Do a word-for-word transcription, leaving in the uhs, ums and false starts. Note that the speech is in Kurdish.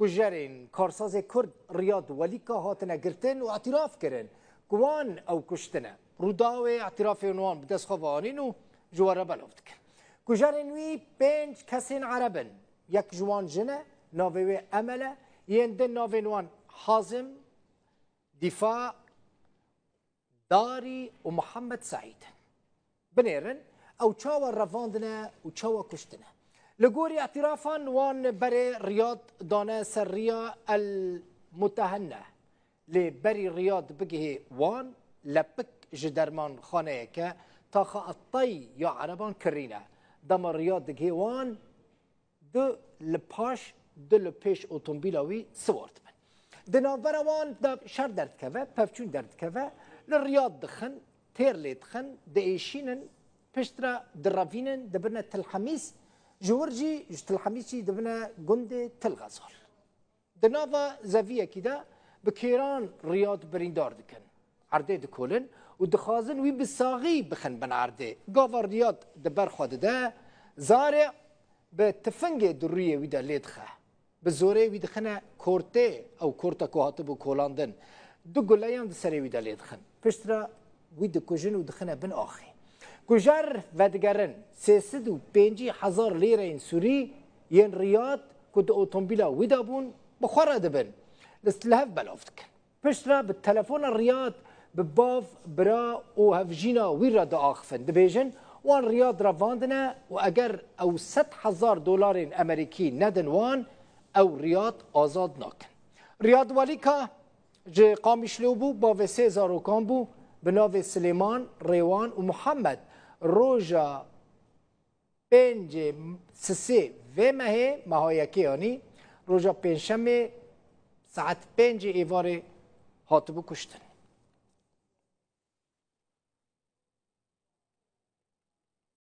Kujerên karsazê Kurd Riyad Welîka hatine girtin û îtiraf kirin ku wan ew kuştine. Rûdawê îtirafên wan bi dest xwe ve anîn û ji we re belav dikin. Kujerên wî pênc kesên Ereb in. Yek ji wan jin e, navê wê Emel e, yên din navên wan Hazim, Dîfa, Darî û Muhammed Seîd in. Binêrin, ew çawa revandine û çawa kuştine. Li gorî îtirafan wan berê Riyad dane ser riya El Mutehenne. Lê berî Riyad bigihê wan, lepik ji dermanxaneyeke taxa Etay ya Ereban kirîne. Dema Riyad digihê wan, du li paş, du li pêş otomobîla wî siwar dibin. Di navbera wan de şer derdikeve, pevçûn derdikeve, li Riyad dixin, têr lê dixin, diêşînin, piştre direvînin, dibine Til Hemîs, ji wir jî ji Til Hemîs jî dibine gundê Til Xezal. Di nava zeviyekî de bi kêran Riyad birîndar dikin. Erdê dikolin û dixwazin wî bi saxî bixin bin erdê. Gava Riyad di ber xwe dide, zarê bi tifingê di rûyê wî de lê dixe. Bi zorê wî dixine kortê, ew korta ku hatibû kolandin. Du guleyan di serê wî de lê dixin. Piştre wî dikujin û dixine bin axê. Kujer vedigerin sê sed û pêncî hezar lîreyên sûrî yên Riyad ku di otomobîla wî de bûn, bi xwe re dibin. Li, li hev belav dikin. Piştre bi telefona Riyad bi bav, bira û hevjîna wî re diaxifin. Dibêjin, wan Riyad revandine û eger ew sed hezar dolarên Amerîkî nedin wan, ew Riyad azad nakin. Riyad Welîka ji Qamişlo bû, bavê sê zarokan bû, bi navê Silêman, Rêwan û Muhammed. Roja pêncê sisê vê mehê, meha yekê yanî, roja pêncşemê saet pêncê êvarê hatibû kuştin.